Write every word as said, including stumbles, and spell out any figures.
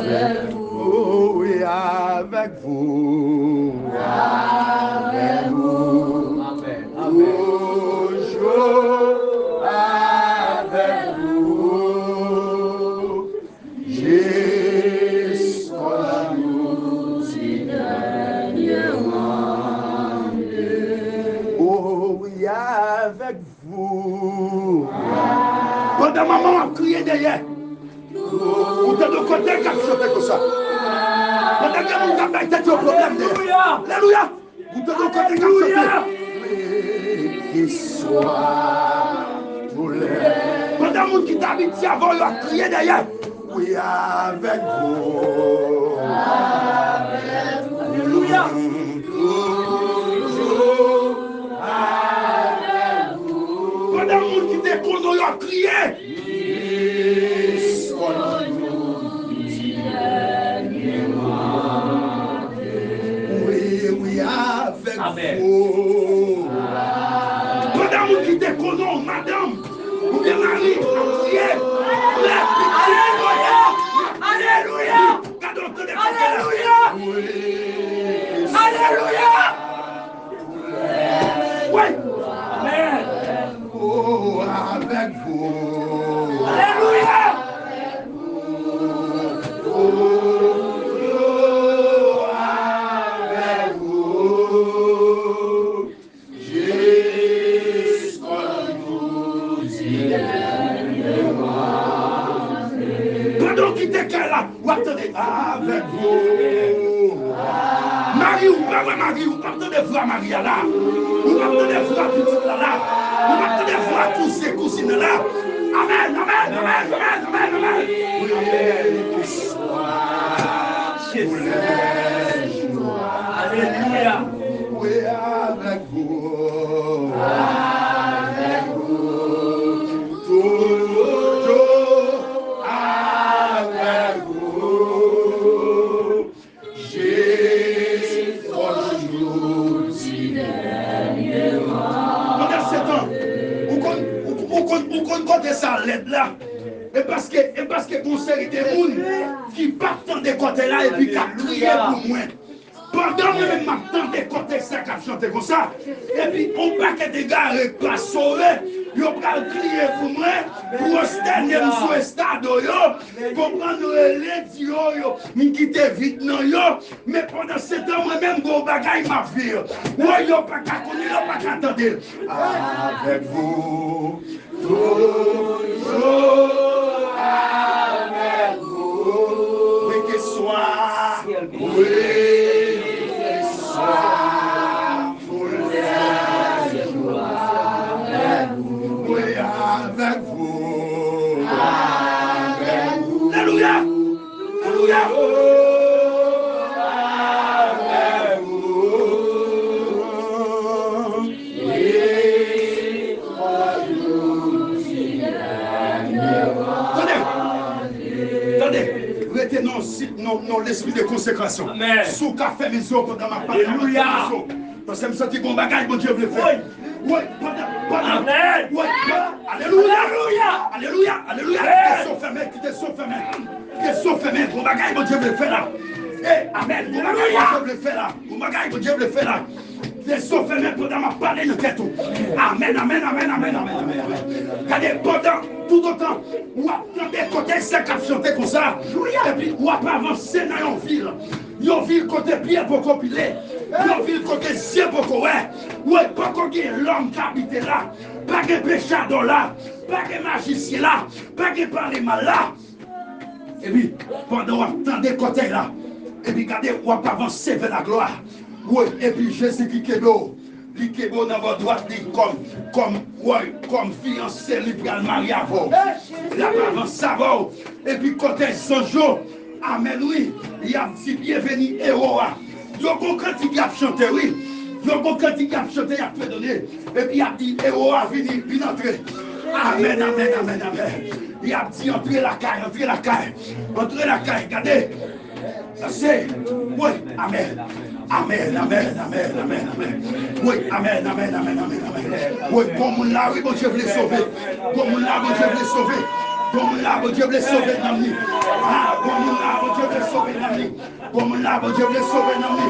Oh, wi, avèk vou. Avèk vou. Amèn. Amèn. Toujou avèk vou. Jiskajou ti dènye mande. Oh, wi, avèk vou. Pandan manman w ap kriye dèyè, ou tande yon kòtèl k ap chante konsa. Pandan gen moun k ap bay tèt yo pwoblèm dèyè. Alelouya! Ou tande yon kòtèl k ap chante. Wi, ki swa tou lè. Pandan moun ki t abitye avè w yo ap kriye dèyè. Wi, avèk vou. Alelouya! Toujou avèk vou. Pandan moun ki te konnen w yo ap kriye. Wi, wi, avèk vou. Pandan moun ki te konnen w, madanm, oubyen mari, ap kriye. Alelouya! Alelouya! Gade w tande kòtèl la. Alelouya! Alelouya! Wi! Amèn! Oh, avèk vou. Alelouya! Oh, avèk vou. Jiskajou ti dènye mande. Pandan w kite kay la, w ap tande avèk vou. Mari w, pa wè mari w, w ap tande vwa mari a la. Ou p ap tande vwa pitit la la. Ou p ap tande vwa kouzen, kouzin nan la. Amèn, amèn, amèn, amèn, amèn, amèn. Wi, kèlkeswa koulè jou a. Alelouya. Wi, avèk vou. Avèk vou. Toujou avèk vou. Jiskajou ti dènye mande. Pandan se tan, ou konn, ou, ou konn, ou konn kote sa lèd la. E paske, e paske gon seri de moun ki p ap tande kòtèl la epi k ap kriye pou mwen. Pandan mwen menm m ap tande kòtèl sa k ap chante konsa, epi yon pakèt egare k pa sove, yo pral kriye pou mwen, pwostène m sou estado yo, konprann, rele, di yo, yo, m kite vit nan yo, men pandan se tan mwen menm gon bagay m ap viv. Woy, yo pa ka konnen, yo pa ka tande l. Avèk vou, toujou avèk vou. Wi, kèlkeswa, wi, kèlkeswa koulè jou a, avèk vou. Wi, avèk vou. Avèk vou. Alelouya! Alelouya! Avèk vou. Tande! Tande! Rete nan sit, nan, nan lespri de konsekrasyon. Amèn. Si w ka fèmen zye w pandan m ap pale, alelouya, fèmen zye w. Paske m santi gon bagay Bondye vle fè. Wi. Wi, pandan, pandan. Amèn. Wi, pandan. Alelouya. Alelouya. Alelouya. Alelouya. Amèn. Kite zye w fèmen, kite zye w fèmen. Kite zye w fèmen. Gon bagay Bondye vle fè la. E, amèn. Gon bagay Bondye vle fè la. Gon bagay Bondye vle fè la. Kite zye w fèmen pandan m ap pale nan tèt ou. Amèn, amèn, amèn, amèn, amèn, amèn, amèn. Gade, pandan, toutotan, w ap tande kòtèl sa k ap chante konsa, epi w ap avanse nan yon vil. Yon vil kote pye poko pile. Yon vil kote zye poko wè. Woy, poko gen lòm k abite la. Pa gen pechadò la. Pa gen majisyen la. Pa gen pale mal la. Epi, pandan w ap tande kòtèl la, epi gade, w ap avanse vè laglwa. Woy, epi Jezi ki kenbe w, li kenbe w nan bò dwat li kòm, kòm, woy, kòm fiyanse li pral marye avè w. L ap avanse avè w. Epi kòtèl zanj yo, amèn, wi, y ap di, byenveni ewo a. Yo gon kantik y ap chante, wi. Yo gon kantik y ap chante, y ap fredone. Epi y ap di, ewo a vini, vin antre. Amèn, amèn, amèn, amèn. Y ap di, antre lakay, antre lakay. Antre lakay, gade. Sa se, wi, amèn. Amèn, amèn, amèn, amèn, amèn. Wi, amèn, amèn, amèn, amèn, amèn. Wi, gon moun la, wi, Bondye vle sove. Gon moun la, Bondye vle sove. Gon moun la, Bondye vle sove nanm li. Ah, gon moun la, Bondye vle Sove nanm li. Bon moun la, Bondye vle sove nanm li.